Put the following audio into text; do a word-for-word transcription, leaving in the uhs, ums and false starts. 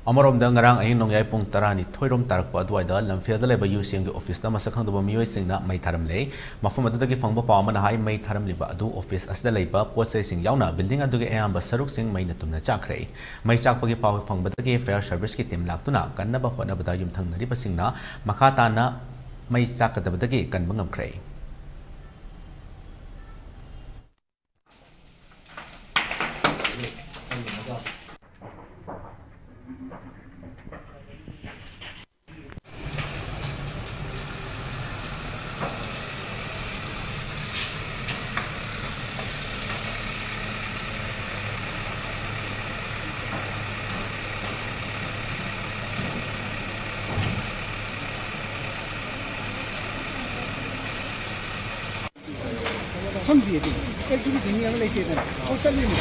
ꯑꯃꯔꯣꯝꯗ, ꯉꯔꯥꯡ ꯑꯍꯤꯡ ꯅꯣꯡꯌꯥꯏ ꯄꯨꯡ ꯇꯔꯥꯅꯤꯊꯣꯏ ꯔꯣꯝ ꯇꯥꯔꯛꯄ ꯑꯗꯨꯋꯥꯏꯗ ꯂꯝꯐꯦꯜꯗ ꯂꯩꯕ ꯌꯨ ꯁꯤ ꯑꯦꯝꯒꯤ ꯑꯣꯐꯤꯁꯇ ꯃꯁꯛ ꯈꯪꯗꯕ ꯃꯤꯑꯣꯏꯁꯤꯡꯅ ꯃꯩ ꯊꯥꯔꯝꯂꯦ꯫ ꯃꯐꯝ ꯑꯗꯨꯗꯒꯤ ꯐꯪꯕ ꯄꯥꯎ ꯑꯃꯅ ꯍꯥꯏ, ꯃꯩ ꯊꯥꯔꯝꯂꯤꯕ ꯑꯗꯨ ꯑꯣꯐꯤꯁ ꯑꯁꯤꯗ ꯂꯩꯕ ꯄꯣꯠ ꯆꯩꯁꯤꯡ ꯌꯥꯎꯅ ꯕꯤꯜꯗꯤꯡ ꯑꯗꯨꯒꯤ ꯑꯌꯥꯝꯕ ꯁꯔꯨꯛꯁꯤꯡ ꯃꯩꯅ ꯇꯨꯝꯅ ꯆꯥꯛꯈ꯭ꯔꯦ꯫ ꯃꯩ ꯆꯥꯛꯄꯒꯤ ꯄꯥꯎ ꯐꯪꯕꯗꯒꯤ ꯐꯥꯌꯔ ꯁꯔꯚꯤꯁꯀꯤ ꯇꯤꯝ ꯂꯥꯛꯇꯨꯅ ꯀꯟꯅꯕ ꯍꯣꯠꯅꯕꯗ ꯌꯨꯝꯊꯪꯅꯔꯤꯕꯁꯤꯡꯅ ꯃꯈꯥ ꯇꯥꯅ ꯃꯩ ꯆꯥꯛꯀꯗꯕꯗꯒꯤ ꯀꯟꯕ ꯉꯝꯈ꯭ꯔꯦ꯫ ꯈꯪꯗꯦ ꯑꯗꯨ꯫ ꯑꯦꯜ ꯖꯤ ꯕꯤ ꯊꯤꯡꯉꯤ ꯑꯃ ꯂꯩꯇꯦꯗꯅ꯫ ꯑꯧ, ꯆꯠꯂꯤꯅꯤ꯫